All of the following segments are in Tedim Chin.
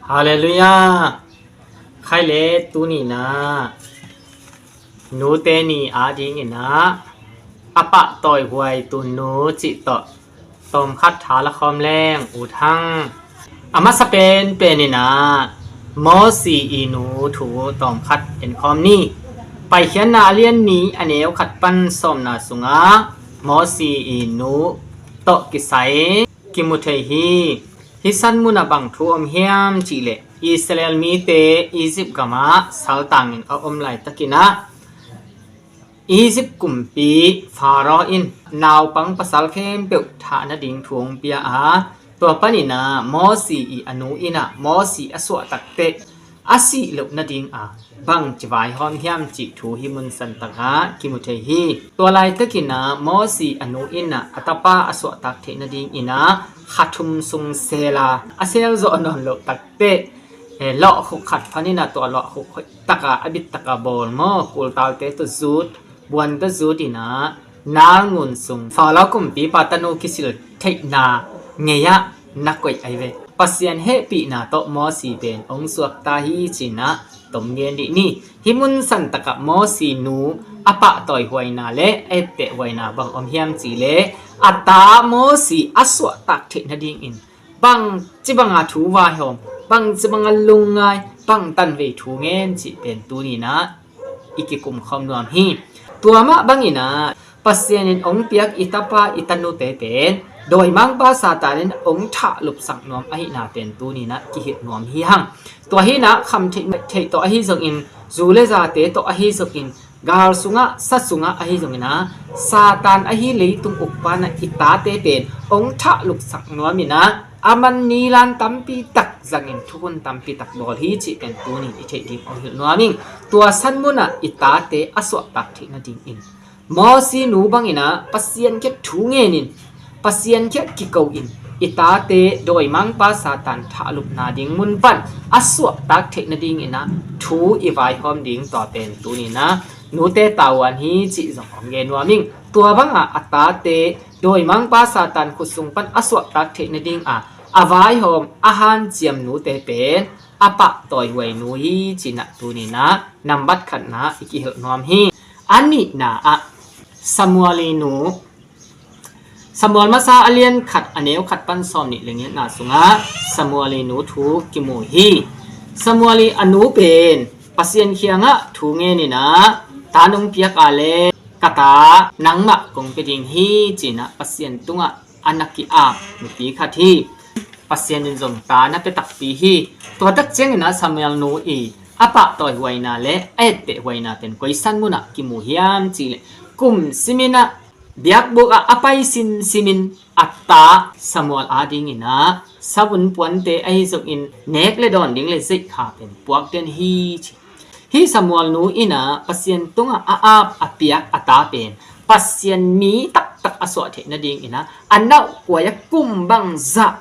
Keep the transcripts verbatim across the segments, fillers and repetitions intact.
Halleluiah. Khai le tuni-in ah nute ni adingin ah a pahtawi huai tun nu cih tawh tawmkhat tha la khawm leng ut hang. A masa penpen in ah Mosi i nu thu tawmkhat en khawm ni. Paikhiatna a lian nih a neu khat pan sawmna sungah Mosi i nu tawh kisai kimu thei hi. Hih san munah bang thu om hiam cih leh Israel mite Egypt gamah saltangin a om laitakin ah Egypt kumpi Pharaoh in naupang pasal khempeuh thah nading thu hong pia a, tua panin ah Mosi i a nu in ah Mosi a suahtakteh a sih loh nading a bangci vaihawm hiam cih thu hih mun santakah kimu thei hi. Tua laitakin ah Mosi a nu in ah a tapa a suahtak theih nadingin ah kha thum sung sel a, a sel zawh nawn loh takteh, eh, lawhkhuk khat phan in ah tua lawhkhuk hoih taka a bit taka bawl maw, kultalte tawh zut, buan tawh zut in ah Nile ngun sung Pharaoh kumpipa tanu kisil theihna ngei-ah na koih ahi ve. Pasian hehpihna tawh Mosi pen hong suakta hi ci-in ah tom gen dih ni. Hih mun santakah Mosi nu a pahtawi huaina le a etteh huaina bang om hiam cih leh a ta Mosi a suahtak theih nadingin bangci banga thu vaihawm, bangci banga lungngai, bang tanvei thu ngen cih pen tuni-in ah i kikum khawm nuam hi. Tua mah bangin ah Pasian in hong piak i tapa i tanute pen dawimangpa Satan in hong thahlupsak nuam ahihna pen tuni-in ah kihilh nuam hi hang. Tua hi-in ah kham theih, theih tawh ahi zongin, zu le zate tawh ahi zongin, gal sungah sa sungah ahi zongin ah Satan ahi leitung ukpa in ah i tate pen hong thahlupsak nuam in ah a man nilan tampi tak zangin thukhun tampi tak bawl hi cih pen tuni-in i theih ding hong hilh nuam ing. Tua san munah i tate a suahtak theih nadingin Mosi nu bangin ah Pasian kiang thu ngenin, Pasian kiang kiko in, i tate dawimangpa Satan thahlupna ding mun pan a suahtak theih nadingin ah thu i vaihawm ding tua pen tuni-in ah nute tavuan hi cih zong hong gen nuam ing. Tua banga a tate dawimangpa Satan khut sung pan a suahtak theih nadinga a vaihawm a hanciam nute pen a pahtawi huai nu hi ci-in ah tuni-in ah nambat khatna i kihilh nuam hi. A nihna ah Samuel i nu, Samuel masa a lian khat a neu khat pan sawmnih le giatna sungah Samuel i nu thu kimu hi. Samuel i a nu pen Pasian kiangah thu ngenin ah ta nong piak a leh ka ta nangmah kong pia ding hi ci-in ah Pasian tungah a na ki-ap mipi khat hi. Pasian in zong ta na pia takpi hi. Tua tak ciangin ah Samuel nu i a pahtawi huaina le a etteh huaina pen koi san munah kimu hiam cih leh kum simin ah biakbuk ah a pai sinsimin a ta Samuel adingin ah savun puante ahi zongin nek le dawn ding le zeihkha pen puak den hi ci. Hih Samuel nu in ah Pasian tungah a ap a piak a ta pen Pasian mi taktak a suah theih nadingin ah a nauhkuai ah kum bangzah,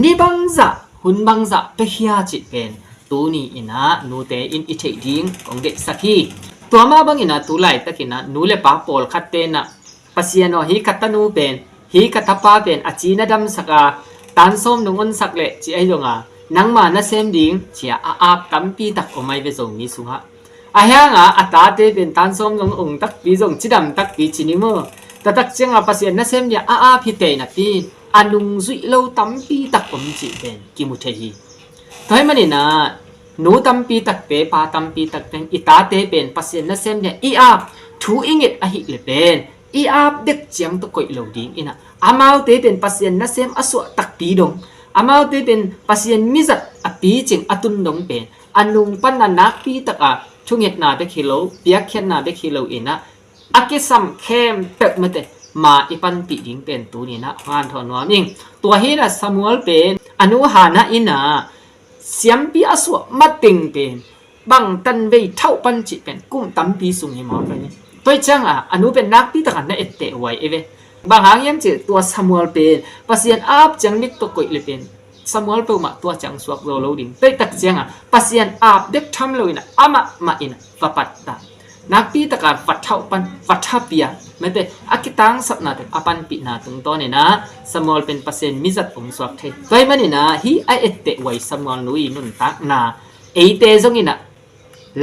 ni bangzah, hun bangzah piakhia cih pen tuni-in ah nute in i theih ding kong deihsak hi. Tua mah bangin ah tu laitakin ah nu le pa pawlkhatte in ah Pasian aw, hih ka tanu pen, hih ka tapa pen a ci na damsak a, tan sawm nong onsak leh ci ahi zongin nangma na sem ding ci-a a ap tampi tak om ahi ve Zomi sungah. Ahi hangin a tate pen tan sawm zong ong takpi zong cidam takpi ci ni maw? Tua tak ciangin Pasian nasem dingin a ap hi teh napi a nungzuih lo tampi tak om cih pen kimu thei hi. Tua ahih manin ah nu tampi takte, pa tampi takte, i tate pen Pasian nasem dingin i ap, thu i nget ahih leh pen i ap dek ciang tawh koih lo dingin ah, amaute pen Pasian nasem a suah takpi dong, amaute pen Pasian mizat a picing a tun dong pen a nung pan a nakpi takin thungetna bek hi lo, piakkhiatna bek hi lo in ah, a kisam khempeuh mate ma i panpih ding pen tuni-in ah hanthawn nuam ing. Tua hi-in ah Samuel pen a nu Hannah in ah siampi a suah mateng pen bang tanvei thauh pan cih pen kum tampi sung hi mawk a hi. Tua ciangin a nu pen nakpi takin na etteh huai ei ve. Bang hang hiam cih leh tua Samuel pen Pasian ap ciang mik tawh koih leh pen Samuel peuhmah tua ciang suak zo lo ding. Tua tak ciangin Pasian ap bek tham lo in ah amah mah in ah va pattah. nakpi taka va thauh pan, va tha pia, mate, a kitangsapna teng a panpihna tungtawn inah Samuel pen Pasian mizat hong suak thei. Tua ahih maninah hih a etteh huai Samuel nu i nuntakna eite zong inah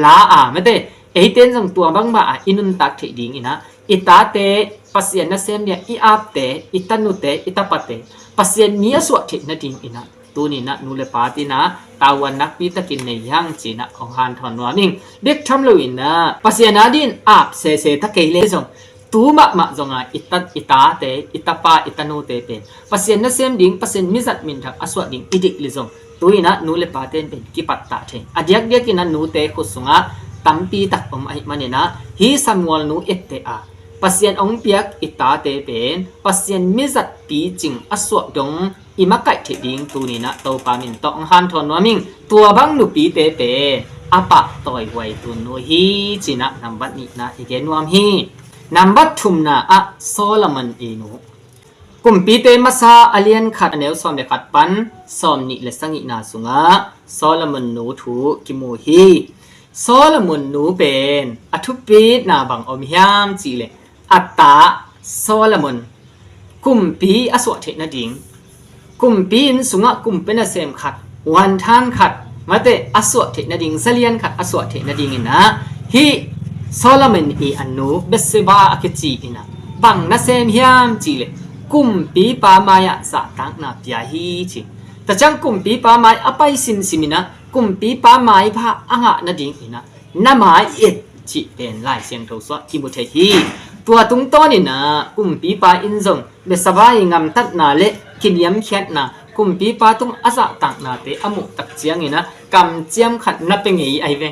la a, mate, eite in zong tua bangmah a i nuntak theih ding inah i tate Pasian nasem dia i apte, i tanute, i tapate Pasian mi a suah theih nading inah tuni inah nu le pate inah tavuan nakpi takin nei hiang ci inah hong hanthawn nuam ing. Bek tham lo inah Pasian adingin ap sese ta kei le zong tu mahmah zonga i ta, i tate, i tapa, i tanute pen Pasian nasem ding, Pasian mizat minthang a suah ding i deih le zong tu inah nu le pate in pen kipattah thei. A diakdiak inah nute khut sungah tampi tak om ahih maninah hih Samuel nu etteh a Pasian hong piak i tate pen Pasian mizat picing a suah dong i makaih theih ding tuni inah Topa min tawh hong hanthawn nuam ing. Tua bang nupite pen a pahtawi huai tun nu hi ci inah nambat nihna i gen nuam hi. Nambat thumna ah Solomon i nu. Kumpite masa a lian khat a neu sawm le khat pan sawm nih le sagihna sungah Solomon nu thu kimu hi. Solomon nu pen a thupitna bang om hiam cihleh a ta Solomon kumpi a suah theih nading, kumpi inn sungah kumpi nasem khat, wanthan khat, mate, a suah theih nading, zalian khat a suah theih nading inah hih Solomon i a nu Bathsheba a kici inah bang nasem hiam cihleh kumpipa mai-ah zahtakna pia hi ci. Taciang kumpipa mai a pai simsim inah kumpipa maipha a ngah nading inah na mai et cih pen Lai Siangtho sungah kimu thei hi. Tua tungtawn inah kumpipa in zong Bathsheba i ngamtatna le kiniamkhiatna, kumpipa tung a zahtaknate a muh tak ciang inah kamciam khat na pia ngei ahi ve.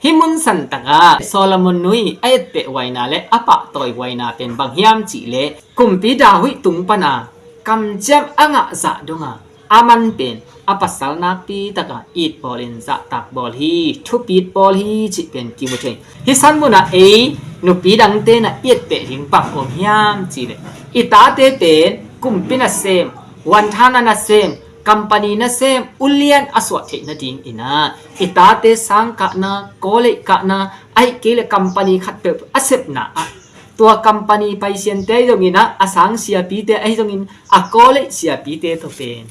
Hih mun santakah Solomon nu i a etteh huaina le a pahtawi huaina pen bang hiam cihleh kumpi David tung pana kamciam a ngah zah donga a man pen a pasal nakpi taka it bawlin zahtak bawl hi, thupit bawl hi cih pen kimu thei. Hih san munah ei nupi dangte na i etteh ding bang om hiam cihleh i tate pen kumpi nasem, wanthan a nasem, company nasem, ulian a suah theih nading inah i tate sang kahna, college kahna, ahih kei le company khat peuh a sepna ah tua company paisiante ahi zongin ah, a sang siapite ahi zongin, a college siapite tawh pen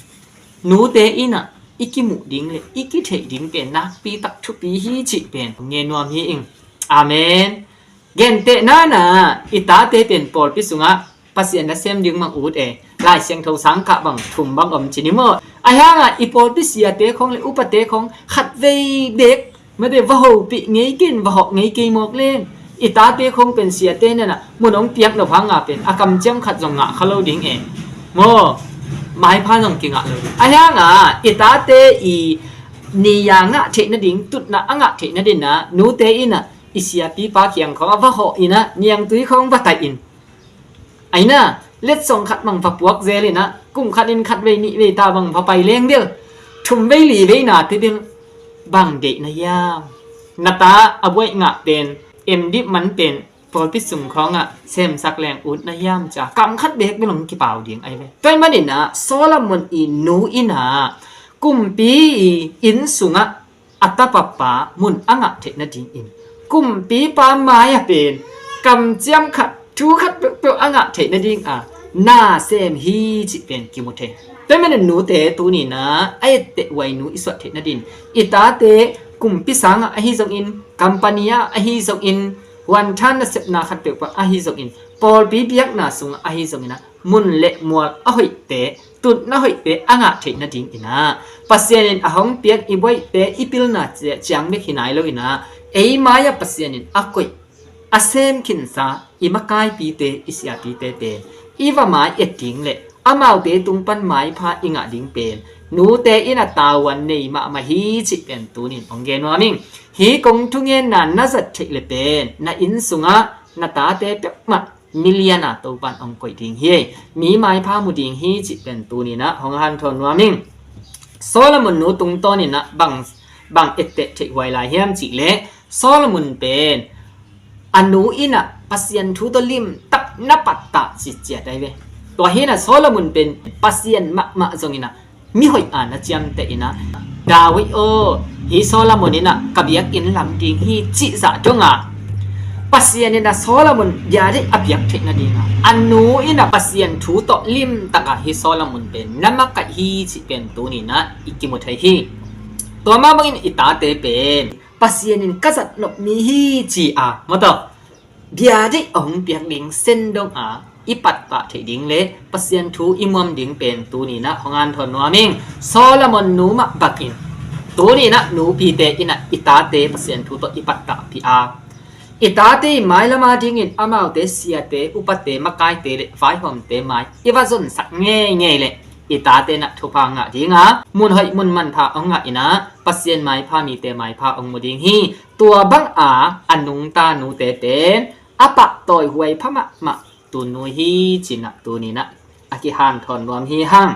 nute inah i kimuh ding le i kitheih ding pen nakpi tak thupi hi cih pen ngen nuam hi ing. Amen. Gentehna inah i tate pen pawlpi sungah Pasian nasem ding bang ut e. Lai Siangtho sangkah bang thum bang om ci ni maw? Ahi hangah i pawlpi siate khawng le upate khawng khatvei bek mate va hopih ngei kei in, va hawh ngei kei mawk len. I tate khawng pen siate nanah mun hong piak nop hanga pen a kamciam khat zong ngah kha lo ding e. Maw, maipha zong kingah lo ding. Ahi hangah i tate i ni-a ngah theih nading, tutna a ngah theih nadinah nute inah i siapipa kiang khawng a va hawh inah niangtui khawng va taih in. Aina, letsong khat bang va puak zel inah, kum khat in khat vei nih vei ta bang va pai leng bil, thum vei li vei nate bil bang deih na hiam? Na ta a buaih ngah pen, em dip man pen, pawlpi sung khawngah semsak leng ut na hiam cia kam khat bek bil hong kipau ding ahi ve. Tua ahih maninah Solomon i nu inah kumpi i inn sungah a tapapa mun a ngah theih nadingin kumpipa mai-ah pen kamciam khat, thu khat peuhpeuh a ngah theih nadinga na sem hi cih pen kimu thei. Tua ahih manin nute tuninah a etteh huai nu i suah theih nadin i tate kumpi sangah ahi zongin, company ah ahi zongin, wanthan nasepna khat peuhpeuh ahi zongin, pawlpi biakna sungah ahi zonginah mun le mual a hoihte, tutna hoihte a ngah theih nadinginah Pasian in a hong piak i buaihte i pilna ciang bek hi nai loinah ei mai-ah Pasian in a koih, a sem khinsa i makaipite, i siapite pen i va mai et ding le amaute tung pan maipha i ngah ding pen nute in a tavuan nei mahmah hi cih pen tunin hong gen nuam ing. Hih kong thungenna na zat theih le pen na inn sungah na tate peuhmah milian a Topan hong koih ding hi. Mi maipha mu ding hi cih pen tuninah hong hanthawn nuam ing. Solomon nu tungtawninah bang, bang etteh theih huai lai hiam cihleh Solomon pen a nu inah Pasian thu tawh limtak na pattah ciciat ahi ve. Tua hinah Solomon pen Pasian mahmah zonginah mihoih a na ciamteh inah David aw, hi Solomon inah ka biakinn lam ding hi cih zah dongah Pasian in a Solomon bia deih a piak theih nadinga a nu in a Pasian thu tawh limtaka hih Solomon pen na makaih hi cih pen tuni-in a i kimu thei hi. Tua mah bangin i tate pen Pasian in ka zatnop mi hi ci-a maw taw bia deih a hong piak ding sen donga i pattah theih ding le Pasian thu i muam ding pen tuni-in a hong hanthawn nuam ing. Solomon nu mah bangin tuni-in a nupite in a i tate Pasian thu tawh i pattahpih a, i tate i mailama dingin amaute siate, upate, makaite le vaihawmte mai i va zonsak ngeingei le i tate in a thupha ngah dinga mun hoih mun manpha hong ngah in a Pasian maipha, mite maipha hong mu ding hi. Tua banga a nungta nute pen a pahtawi huai pha mahmah tunu hi ci-in a tuni-in a a kihanthawn nuam hi hang.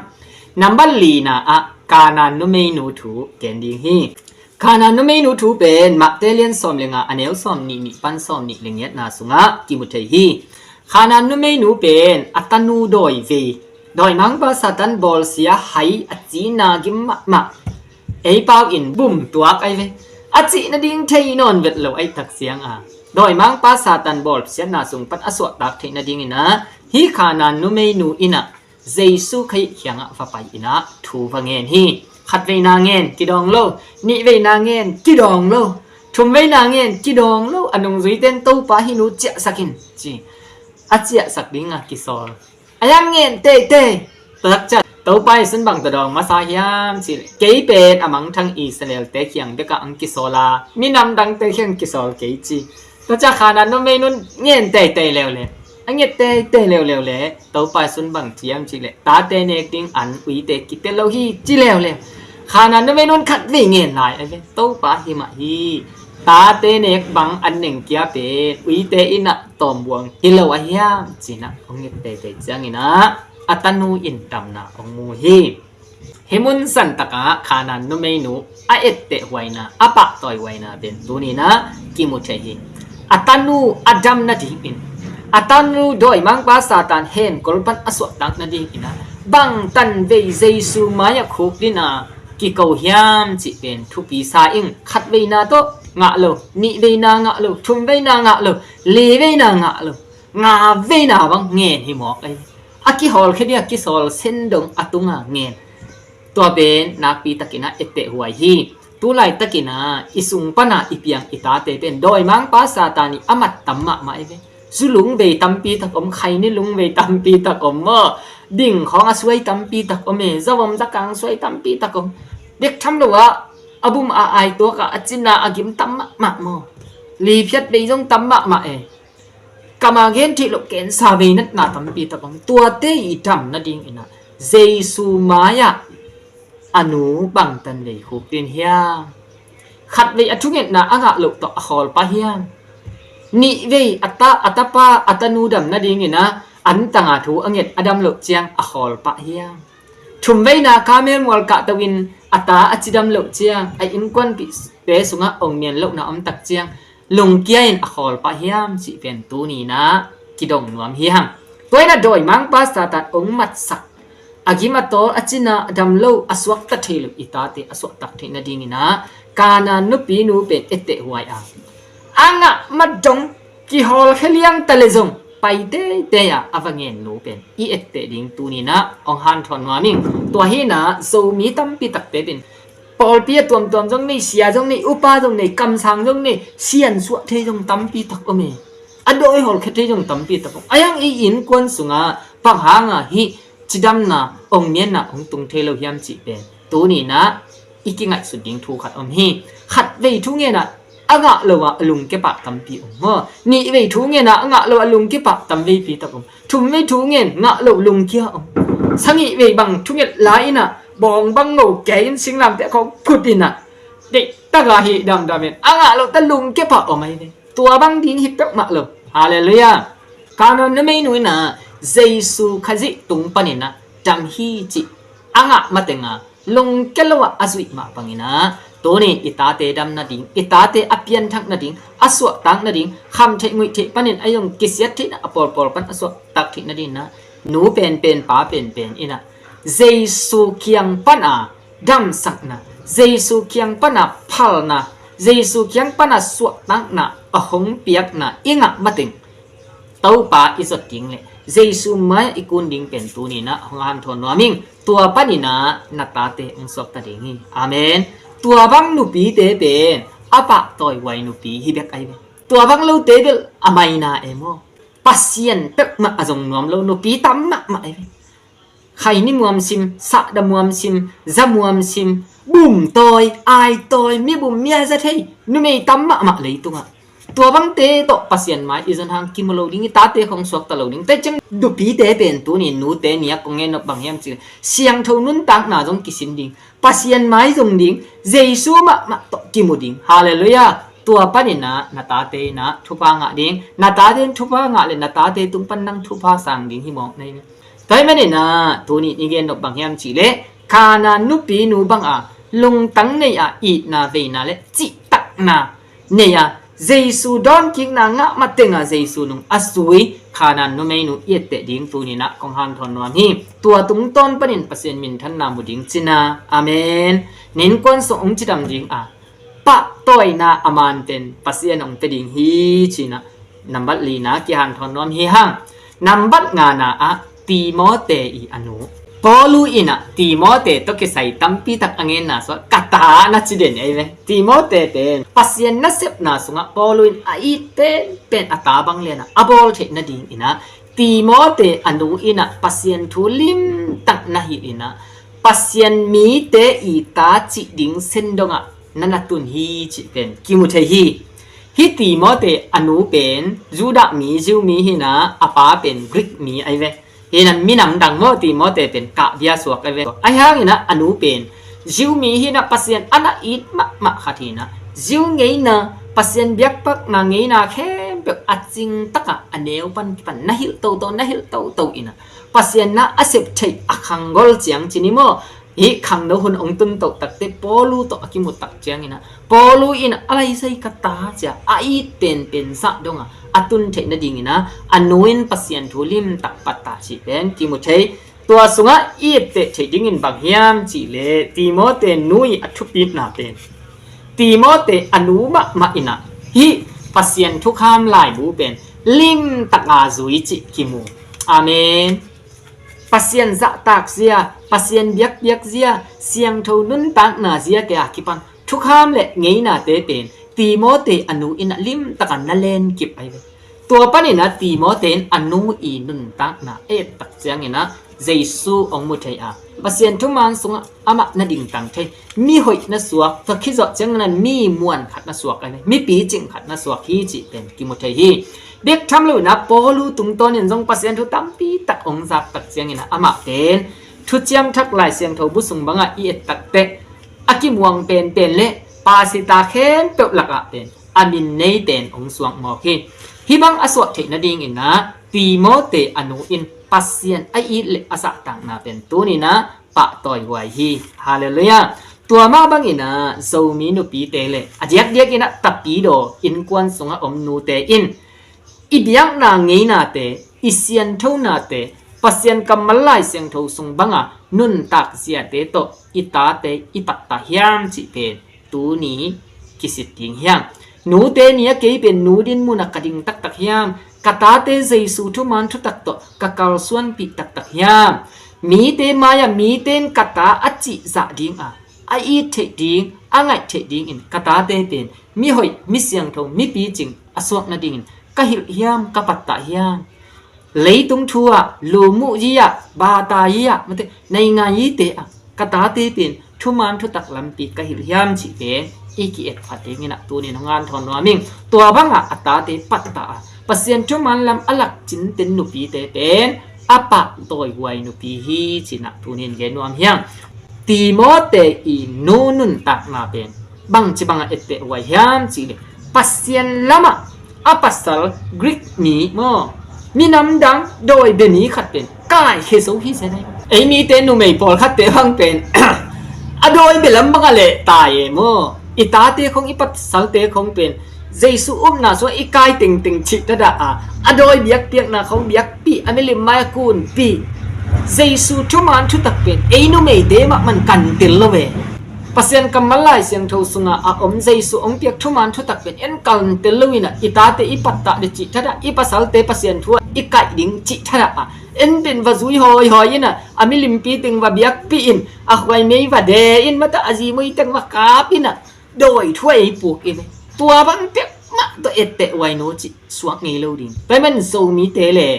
Nambat lina ah Kanaan numeinu thu gen ding hi. Kanaan numeinu thu pen Mate lian sawm le nga a neu sawm nih nih pan sawm nih le giatna sungah kimu thei hi. Kanaan numeinu pen a tanu dawi vei, dawimangpa Satan bawlsia hai a cina gim mahmah. Ei pau in bum tuak ai ve. A cih nading thei nawn vet lo ai tak cianga dawimangpa Satan bawlsiatna sung pan a suahtak theih nadingin a hih Kanaan numeinu in a Jesu Khazih kiangah va pai in a thu va ngen hi. Khat veina ngen kidawng lo, nih veina ngen kidawng lo, thum veina ngen kidawng lo, a nungzuite in Topa hih nu ciahsak in ci. A ciahsak dinga kisawl. A yang ngen teitei. Takcia Topa Jesu in bang tawh dawng masa hiam cih leh kei pen a mangthang Israel-te kiang bekah ang kisawl a, minam dangte kiang kisawl kei ci. Takcia Kanaan numeinu in ngen teitei leuleu, a nget teitei leuleu le Topa Jesu in bang ci hiam cih leh tate nek ding an uite kipia lo hi ci leuleu. Kanaan numeinu in khat vei ngen lai a ve, Topa hi mah hi. Tate nek bang an neng kia pen uite in a tawmbuang hi lo a hiam ci-in a hong nget teitei ciangin a a tanu in damna hong mu hi. Hih mun santakah Kanaan numeinu a etteh huaina, a pahtawi huaina pen tuni-in a kimu thei hi. A tanu a dam nadingin, a tanu dawimangpa Satan henkol pan a suahtak nadingin a bangtan vei Jesu mai-ah khukdin a kiko hiam cih pen thupi sa ing. Khat veina tawh ngah lo, nih veina ngah lo, thum veina ngah lo, li veina ngah lo, nga veina bang ngen hi mawk ai. A kihawlkhia ding a kisawl sen dong a tunga ngen. Tua pen nakpi takin a etteh huai hi. Tu laitakin a i sung pana i piang i tate pen dawimangpa Satan i a mat tam mahmah ai ve. Zu lungvei tampi tak om, khaini lungvei tampi tak om maw, ding khawng a suai tampi tak om e, zavom zakang suai tampi tak om. Bek tham lo ah a bum a aituak ah a cina a gim tam mahmah maw, liphiat vei zong tam mahmah e. Kama gen thih loh kensa vei natna tampi tak om. Tuate i dam nadingin a Jesu mai-ah a nu bangtan vei khukdin hiam? Khat vei a thungetna a ngah loh tawh a khawl pah hiam? Nih vei a ta, a tapa, a tanu dam nadingin a antanga thu a nget a dam loh ciang a khawl pah hiam? Thum veina Karmel mual kahto in a ta a cidam loh ciang, a innkuanpihte sungah ong mian lohna om tak ciang lungkia in a khawl pah hiam cih pen tuni-in a kidong nuam hi hang. Tua in a dawimangpa Satan ong matsak, a gim a tawl, a cina a dam lo, a suakta thei lo i tate a suahtak theih nadingin a Kanaan nupinu pen etteh huai a, a ngah ma dong kihawlkhia liang ta le zong pai teitei a a va ngen nu pen i etteh ding tuni-in a ong hanthawn nuam ing. Tua hi-in a Zomi tampi takte pen pawlpi a tuamtuam zong nei, sia zong nei, upa zong nei, kamsang zong nei, siansuah thei zong tampi tak om e. A dawi hawlkhia thei zong tampi tak om. A yang i innkuan sungah bang hanga hih cidamna, ong mianna ong tung thei lo hiam cih pen tuni-in a i kingaihsut ding thu khat om hi. Khat vei thu ngen a a ngah lo a a lungkia pah tampi om maw. Nih vei thu ngen a a ngah lo a lungkia pah tamveipi tak om. Thum vei thu ngen ngah lo lungkia om. Sagih vei bang thunget lai in a bawng bang ngo kei in singlamteh khawng phut in a deihtak a hih damdam in a ngah lo ta lungkia pah om ai ve. Tua bang ding hi peuhmah lo. Halleluiah. Kanaan numeinu in a Jesu Khazih tung panin a dam hi cih a ngah mateng a lungkia lo ah a zuih mah bangin a tuni i tate dam nading, i tate a pianthak nading, a suahtak nading, khamtheih nguihtheih panin a zong kisiat theihna a pawlpawl pan a suahtak theih nadingin a nu penpen, pa penpen in a Jesu kiang pana damsakna, Jesu kiang pana phalna, Jesu kiang pana suahtakna a hong piakna i ngah mateng Topa i zot ding le Jesu mai-ah i kun ding pen tuni-in ah hong hanthawn nuam ing. Tua panin ah na tate hong suakta ding hi. Amen. Tua bang nupite pen a pahtawi huai nupi hi bek ahi ve. Tua bang lote bel a maina e maw? Pasian peuhmah a zong nuam lo nupi tam mahmah ahi ve. Khaini muamsim, sahda muamsim, za muamsim, bumtawi, aitawi, mibum, miaza thei numei tam mahmah leitungah. Tua bangte tawh Pasian mai i zon hang kimu lo ding, i tate khong suakta lo ding. Tua ciang nupite pen tuni-in nute ni-a kong gen nop bang hiam cih leh siangtho nuntakna zong kisin ding, Pasian mai zong ding, Jesu mahmah tawh kimu ding. Halleluiah. Tua panin ah na tate in ah thupha ngah ding. Na tate in thupha ngah le na tate tung pan nang thupha sang ding hi mawk na hi. Tua ahih manin ah tuni-in i gen nop bang hiam cih leh Kanaan nupinu bangah lungtang nei-a itna veina le cihtakna nei-a Jesu dawnkikna ngah matengah Jesu nung a zui Kanaan numeinu i etteh ding tuni-in ah kong hanthawn nuam hi. Tua tungtawn panin Pasian minthanna mu ding cihna. Amen. Na innkuan sung hong cidam ding a pahtawina a manten Pasian hong pia ding hi ci-in ah nambat lina kihanthawn nuam hi hang. Nambat ngana ah Timote i a nu Paulu in ah Timote tawh kisai tampi tak a ngenna sungah ka ta na ci den ahi ve. Timote pen Pasian nasepna sungah Paulu in a it penpen a ta bang lian ah a bawl theih nadingin ah Timote a nu in ah Pasian thu limtak na hilh in ah Pasian mite i ta cih ding sen dongah na na tun hi cih pen kimu thei hi. Hih Timote a nu pen Judah mi, Jew mi hi-in ah a pa pen Greek mi ahi ve. Hi-in ah minam dang maw, Timote pen kahbia suak ahi ve. Ahi hangin ah a nu pen Jew mi hi-in ah Pasian a na it mahmah khat hi-in ah Jew ngeina, Pasian biakpiakna ngeina khempeuh a cing takah a neu pan kipan na hilh toto, na hilh toto in ah Pasian na a sep theih a khanggol ciang ci ni maw, hih khangno hun hong tun toh takteh Paulu tawh a kimu tak ciangin ah Paulu in a laisai ka ta ci-a a it penpen sah dongah a tun theih nadingin ah a nu in Pasian thu limtak pattah cih pen kimu thei. Tua sungah i etteh theih dingin bang hiam cih leh Timote nu i a thupitna pen Timote a nu mahmah in ah hih Pasian thukham laibu pen limtak a zui cih kimu. Amen. Pasian zahtak zia, Pasian biakpiak zia, siangtho nuntakna zia kei a kipan thukham le ngeinate pen Timote a nu in ah limtak a na lenkip ahi ve. Tua panin ah Timote in a nu i nuntakna a et tak ciangin ah Jesu hong mu thei a, Pasian thuman sungah amah na dingtang thei. Mi hoih na suak, tua khit zawh ciangin ah mi muan khat na suak ahi ve. Mi picing khat na suak hi cih pen kimu thei hi. Bek tham loin ah Paulu tungtawnin zong Pasian thu tampi tak hong zak tak ciangin ah amah pen Thuciam Thak Lai Siangtho bu sung bangah i et takteh a kimuang penpen le pasita khempeuh lakah pen a min nei pen hong suak mawk hi. Hih bang a suah theih nadingin ah Timote a nu in Pasian a it le a zahtakna pen tuni-in ah pahtawi huai hi. Halleluiah. Tua mah bangin ah Zomi nupite le a diakdiakin ah Tapidaw innkuan sungah om nute in i biakna ngeinate, i sianthonate, Pasian kammal Lai Siangtho sung banga nuntak ziate tawh i tate i pattah hiam cih pen tuni kisit ding hi hang. Nute ni-a kei pen nu dinmun ah ka ding taktak hiam? Ka tate Jesu thuman thutak tawh ka kalsuanpih taktak hiam? Mite mai-ah mite in ka ta a cihzah ding a, a it theih ding, a ngaih theih dingin ka tate pen mi hoih, mi siangtho, mi picing a suak nadingin ka hilh hiam, ka pattah hiam? Leitung thu ah, lumuh yi ah, bata yi ah, mate, naingan yite ah ka tate pen thuman thutak lampi ka hilh hiam cih pen i ki-et phat dingin ah tuni-in hong hanthawn nuam ing. Tua bangah a tate pattah a, Pasian thuman lam a lak cinten nupite pen a pahtawi huai nupi hi ci-in ah tuni-in gen nuam hi hang. Timote i nu nuntakna pen bangci bangah etteh huai hiam cih leh Pasian lamah a pasal Greek mi maw, minam dang dawi bia mi khat pen kaikhia zo hi zen ahi. Ei mite numei pawlkhatte bang pen a dawi bia lam bangah leh tai e maw. I tate khong, i pasalte khong pen Jesu upna sungah i kai tengteng cih dah a, a dawi biakpiakna khong biakpih, a milim mai-ah kunpih. Jesu thuman thutak pen ei numeite mahmah in kan tel lo ve. Pasian kammal Lai Siangtho sungah a om Jesu hong piak thuman thutak pen en kaltel lo in ah, i tate i pattah ding cih thadah, i pasalte Pasian thu ah i kaih ding cih thadah a, en pen va zui hawihawi in ah, a milimpi teng va biakpih in, a khuaimei va de in, mata a zimui teng va kap in ah, dawi thu ah ei puk in, tua bang peuhmah tawh etteh huai nu cih suak ngei lo ding. Tua ahih manin Zomite le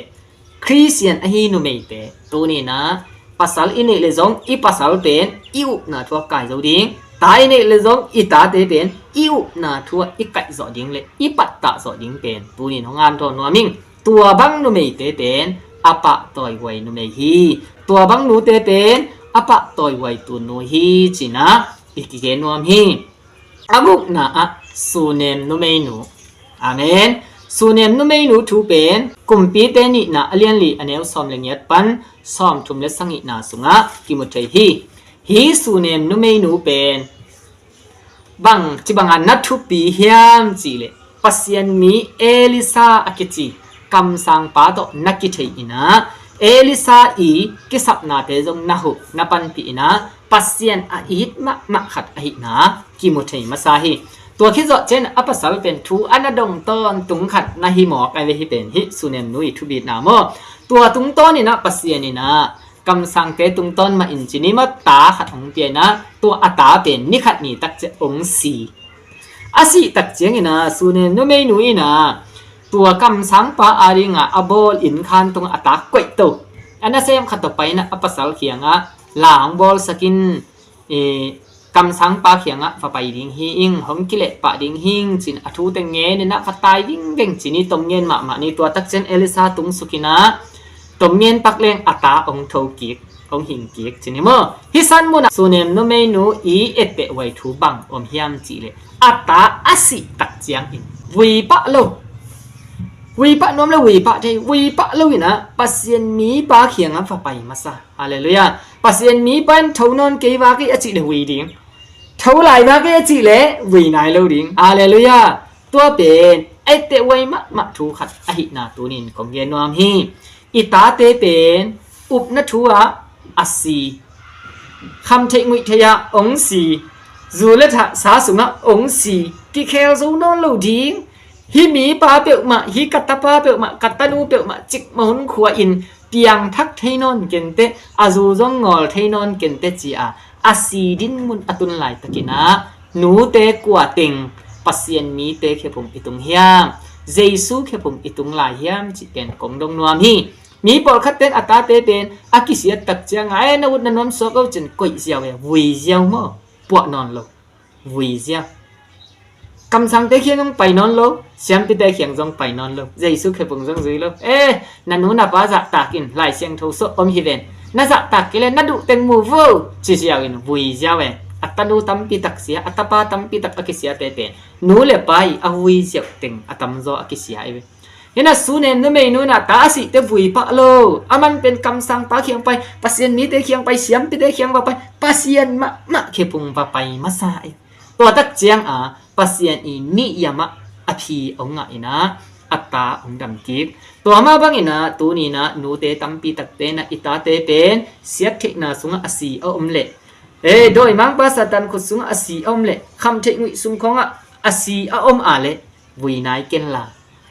Khristian ahi numeite, tuni in ah pasal i neih leh zong i pasal pen i upna thu ah kai zo ding. Ta i neih leh zong i tate pen i upna thu ah i kaih zawh ding le i pattah zawh ding pen tuni in hong hanthawn nuam ing. Tua bang numeite pen a pahtawi huai numei hi. Tua bang nute pen a pahtawi huai tun nu hi, ci-in ah i kigen nuam hi. A gukna ah sunem numeinu. Amen. Sunem numeinu thu pen Kumpite nihna a lianli a neu sawm le ngiat pan sawm thum le sagihna sungah kimu thei hi. Hi sunem numeinu pen bang ci banga na thupi hiam cih leh, Pasian mi Elisa a kici kamsangpa tawh na kithei in ah, Elisa i kisapnate zong na huh na panpih in ah, Pasian a it mahmah khat ahihna kimu thei masa hi. Tua khit zawh ciangin a pasal pen thu a na dong tawntung khat na hi mawk a ve, hih pen hih sunem nu i thubitna maw. Tua tungtawn in ah Pasian in ah kamsangte tungtawn mah in ci ni maw, ta khat hong pia in ah, tua a ta pen ni khat ni tak ciang hong si. A sih tak ciangin ah sunem numeinu in ah tua kamsangpa adingin a bawl inn khan tungah a ta koih to. A nasem khat tawh pai in ah a pasal kiangah, la hong bawlsak in, eh, kamsangpa kiangah va pai ding hi ing, hong kilehpah ding hi ing, ci-in a thu teng ngen in ah va tai vingveng ci ni, tom ngen mahmah ni. Tua tak ciang Elisa tung suk in ah tom ngen pak leng a ta hong tho kik, hong hing kik ci ni maw. Hih san munah sunem numeinu i etteh huai thu bang om hiam cih leh, a ta a sih tak ciangin vui pah lo, vui pah nuam le vui pah thei, vui pah lo in ah Pasian mipa kiangah va pai masa. Halleluiah. Pasian mipa in tho nawn kei vak hi a cih leh vui ding. Tho lai vak hi a cih leh vui nai lo ding. Halleluiah. Tua pen etteh huai mahmah thu khat ahihna tuni in kong gen nuam hi. I tate pen upna thu ah a si, khamtheih nguihtheih ah hong si, zu le tha sa sungah hong si, kikhel zo nawn lo ding. Hih mipa peuhmah, hih ka tapa peuhmah, ka tanu peuhmah, cikmah hun khua-in piangthak thei nawn kenteh, a zu zong ngawl thei nawn kenteh ci-a a si dinmun a tun laitakin ah, nute kua teng Pasian mite khephung i tung hiam, Jesu khephung i tung lai hiam cih pen kong dong nuam hi. Mi pawlkhat ten a tate pen a kisiat tak ciangin, "Ai, na ut na nuam suak o," ci-in koih ziau e, vui ziau maw, puah nawn lo, vui ziau. Kamsangte kiang zong pai nawn lo, siampite kiang zong pai nawn lo, Jesu khephung zong zui lo. "Eh, na nu na pa zahtak in, Lai Siangtho sawm om hi ven. Na zahtak kei leh na duh teng mu vo," ci ziau in vui ziau e. A tanu tampi tak sia, a tapa tampi tak a kisiate pen nu le pa i a vui ziau teng a tamzaw a kisia i ve. Hi-in ah sunem numeinu in ah ta a sihte vui pah lo. Aman pen kamsangpa kiang pai, Pasian mite kiang pai, siampite kiang va pai, Pasian mahmah khephung va pai masa e. Tua tak ciang a Pasian i niam ah a phi hong ngah in ah a ta hong dam kik. Tua mah bangin ah tuni in ah nute tampi takte in ah i tate pen siattheihna sungah a si a om leh, eh, dawimangpa Satan khut sungah a si a om leh, khamtheih nguih sung khawngah a si a om a leh, vui nai kenla,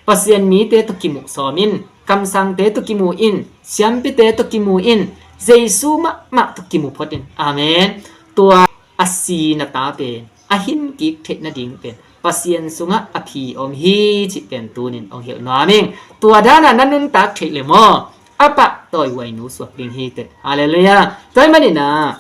Pasian mite tawh kimuh sawm in, kamsangte tawh kimu in, siampite tawh kimu in, Jesu mahmah tawh kimu phot in. Amen. Tua a si na ta pen a hin kik theih nading pen Pasian sungah a phi om hi cih pen tunin hong hilh nuam ing. Tua dan a na nuntak theih leh maw, a pahtawi huai nu suak ding hi teh. Halleluiah. Tua ahih manin ah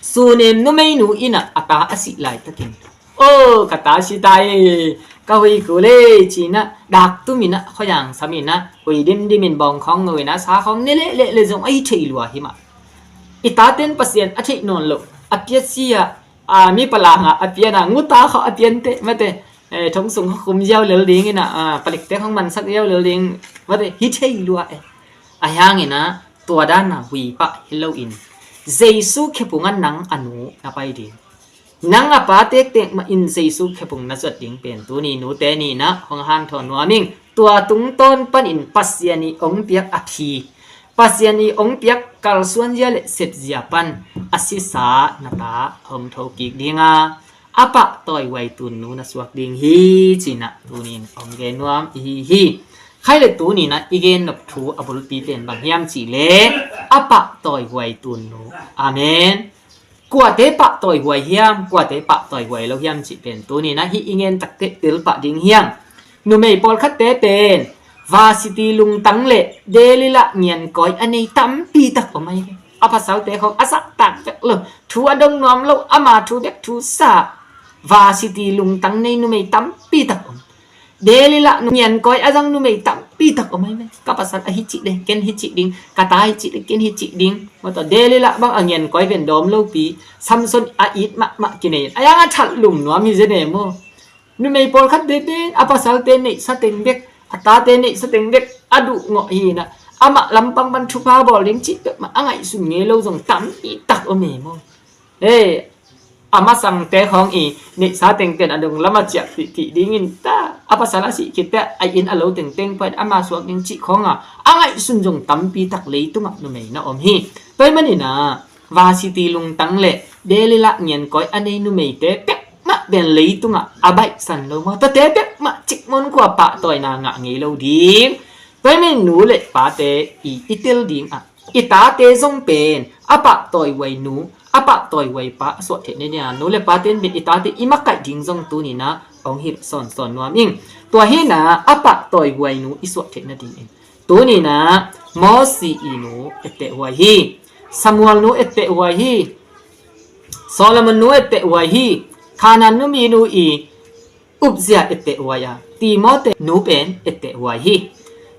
sunem numeinu in ah a ta a sih laitakin, "O, ka ta si ta e, ka hui kul e," ci-in ah dak tum in ah khuaiang sam in ah hui dimdim in bawng khawng ngo in ah sa khawng ne lehleh leh zong a hi thei lua hi mah. I taten Pasian a theih nawn loh, a pia si ah, a, mi palangah a pian ah, nguta khawng a pian teh mate, eh, thong sung khawng khum ziau lel ding in ah, a, palikte khawng mansak ziau lel ding mate, hi thei lua e. Ahi hangin ah tua dan a hui pah hi loin Jesu khephung ah nang a nu na pai ding, nang a pa tektek mah in Jesu khephung na zuat ding pen tuni nute ni in ah hong hanthawn nuam ing. Tua tungtawn panin Pasian i hong piak a phi, Pasian i hong piak kalsuanzia le sepzia pan a sisa na ta hong tho kik ding a, a pahtawi huai tun nu na suak ding hi, ci-in ah tuni-in hong gen nuam i hi hi. Khai le tuni-in ah i gen nop thu a bulpi pen bang hiam cih leh a pahtawi huai tun nu. Amen. Kuate pahtawi huai hiam, kuate pahtawi huai lo hiam cih pen tuni-in ah hih i gen tak teh tel pah ding hi hang. Numei pawlkhatte pen varsity lungtang le Delhi lah ngiankawi a nei tampi tak om ahi ve. A pasalte khawng a zahtak vek lo, thu a dong nuam lo, ama thu bek thu sa, varsity lungtang nei numei tampi tak om. Delhi lah ngiankawi a zang numei tampi tak om ahi ve. Ka pasal a hi cih le ken hi cih ding, ka ta hi cih le ken hi cih ding. Mawtaw Delhi lah bang a ngiankawi pen dawm lopi, Samson a it mahmah kinei in a yang a that lum nuam hi zen e maw. Numei pawlkhatte pen a pasalte neihsa teng bek, a tate neihsa teng bek a duh ngawh hi-in ah, amah lampang pan thupha bawl ding cih peuhmah a ngaihsun ngei lo zong tampi tak om e maw. Hei, a masangte khawng i neihsa teng pen a dong lam a ciah tihtih dingin ta, a pasal a sih khit teh a inn a lo tengteng pawh in ama suak ding cih khawng a, a ngaihsun zong tampi tak leitungah numei na om hi. Tua ahih manin ah varsity lungtang le Delhi lah ngiankawi a nei numeite pekmah pen leitungah a baihsan lo maw. Tuate pekmah cikmon khua pahtawina ngah ngei lo ding. Tua ahih manin nu le pate i, i tel ding ah, i tate zong pen a pahtawi huai nu, a pahtawi huai pa a suah theihna ding a, nu le pate in pen i tate i makaih ding zong tuni-in ah hong hilh sawnsawn nuam ing. Tua hi-in ah a pahtawi huai nu i suah theihna dingin tuni-in ah Mosi i nu etteh huai hi. Samuel nu etteh huai hi. Solomon nu etteh huai hi. Kanaan numei nu i Uzzia etteh huai a, Timothy nu pen etteh huai hi.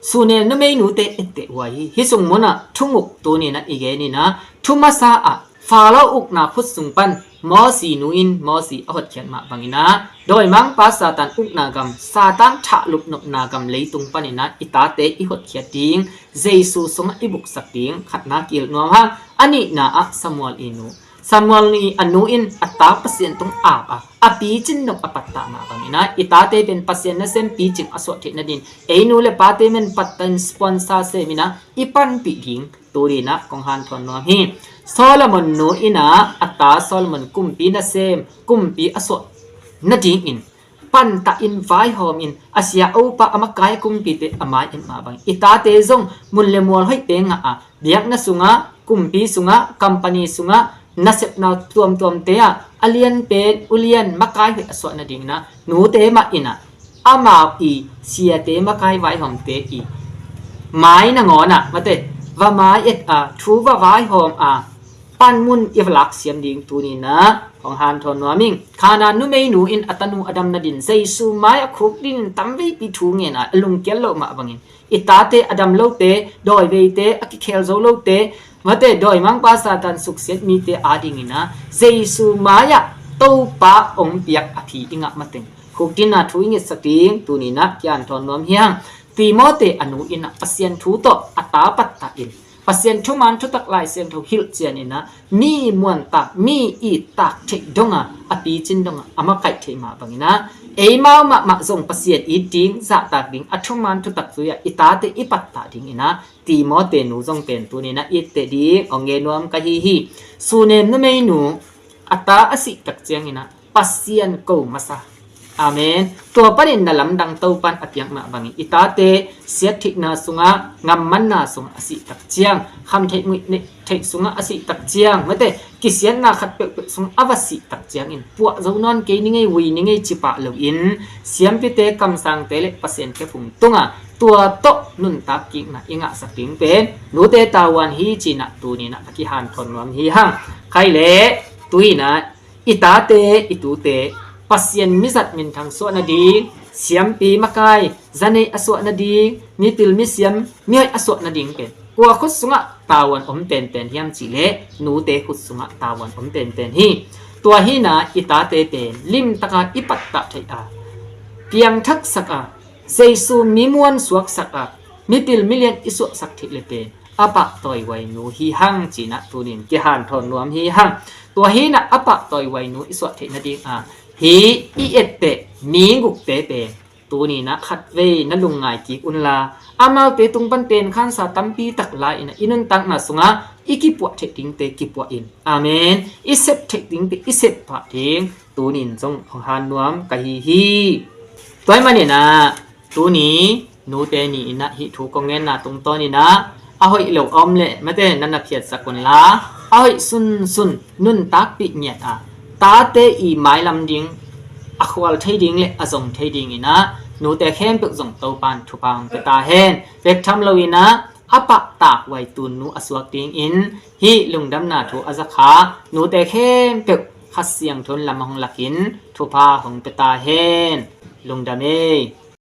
Sunem numei nute etteh huai hi. Hih sung munah thunguk tuni-in ah i gen in ah, thu masa ah Pharaoh ukna khut sung pan Mosi nu in Mosi a hotkhiat mah bangin ah, dawimangpa Satan ukna gam, Satan thahlup nopna gam leitung panin ah i tate i hotkhiat ding, Jesu sungah i buksak ding, khatna ki-ilh nuam hang. A nihna ah Samuel i nu, Samuel i a nu in a ta Pasian tung ap a, a picin dong a pattah mah bangin ah i tate pen Pasian nasem picing a suah theihna dingin ei nu le pate men pattah in sponsor sem in ah i panpih ding tuni-in ah kong hanthawn nuam hi. Solomon nu in ah a ta Solomon kumpi nasem, kumpi a suah nadingin pantah in vaihawm in a sia opa a makai a kumpite a mai-et mah bangin i tate zong mun le mual hoihte ngah a, biakna sungah, kumpi sungah, company sungah, nasepna tuamtuamte ah a lianpen ulian makai hoih a suah nadingin ah nute mah in ah amau i siate makai vaihawmte i mai nangawn ah mate va mai-et a, thu va vaihawm a, panmun i va laksiam ding tuni-in ah kong hanthawn nuam ing. Kanaan numei nu in a tanu a dam nadingin Jesu mai-ah khukdin tamveipi thu ngen a, a lungkial loh mah bangin i tate a dam lote, dawiveite, a kikhel zo lote, mate dawimangpa Satan suksiat mite adingin ah Jesu mai-ah Topa hong piak a phi i ngah mateng khukdin a thu i ngetsak ding tuni-in ah kihanthawn nuam hi hang. Timothy a nu in ah Pasian thu tawh a ta pattah in Pasian thuman thutak Lai Siangtho hilh ciangin ah mi muantak, mi ittak theih dong a, a picin dong a, a makaih theih mah bangin ah eimau mahmah zong Pasian it ding, zahtak ding, a thuman thutak zui-ah i tate i pattah dingin ah Timothy nu zong pen tuni-in ah i etteh ding hong gen nuam ka hi hi. Sunem numei nu a ta a sih tak ciangin ah Pasian ko masa. Amen. Tua panin na lamdang Topan a piak mah bangin i tate siattheihna sungah, ngammanna sungah a sih tak ciang, khamtheih muihtheih sungah a sih tak ciang, mate kisiatna khat peuhpeuh sungah a va sih tak ciangin puah zo nawn kei ni ngei, vui ni ngei ci pah loin siampite, kamsangte le Pasian khephung tungah tua tawh nuntak kikna i ngahsak ding pen nute tavuan hi, ci-in ah tuni-in ah a kihanthawn nuam hi hang. Khai le tuni-in ah i tate, i tute Pasian mizat minthang suah nading, siampi makai zanei a suah nading, mipil misiam mihoih a suah nading pen kua khut sungah tavuan om penpen hiam cih leh nute khut sungah tavuan om penpen hi. Tua hi-in ah i tate pen limtaka i pattah theih a, piangthaksak a, Jesu mi muan suaksak a, mipil milian i suahsak theih le pen a pahtawi huai nu hi hang, ci-in ah tuni-in kihanthawn nuam hi hang. Tua hi-in ah a pahtawi huai nu i suah theih nading a, hih i etteh mi gukte pen Tuni-in ah khatvei na lungngai kik unla, amaute tung pan pen khansa tampi tak la-in ah i nuntakna sungah i kipuah theih dingte kipuah in. Amen. I sep theih dingte i sep pah ding tuni-in zong hong han nuam ka hi hi. Tua ahih manin ah tuni nute ni-in ah hih thu kong ngenna tungtawnin ah a hoih lo a om leh mate na na phiatsak unla, a hoih sunsun nuntakpih ngiat ah tate i mailam ding a khual thei ding le a zong thei dingin ah nute khempeuh zong Topa'n thupha hong pia ta hen. Bek tham loin ah a pahtak huai tun nu a suak dingin hih lungdamna thu a zakha nute khempeuh Kha Siangtho in lam hong lakin thupha hong pia ta hen. Lungdam ei.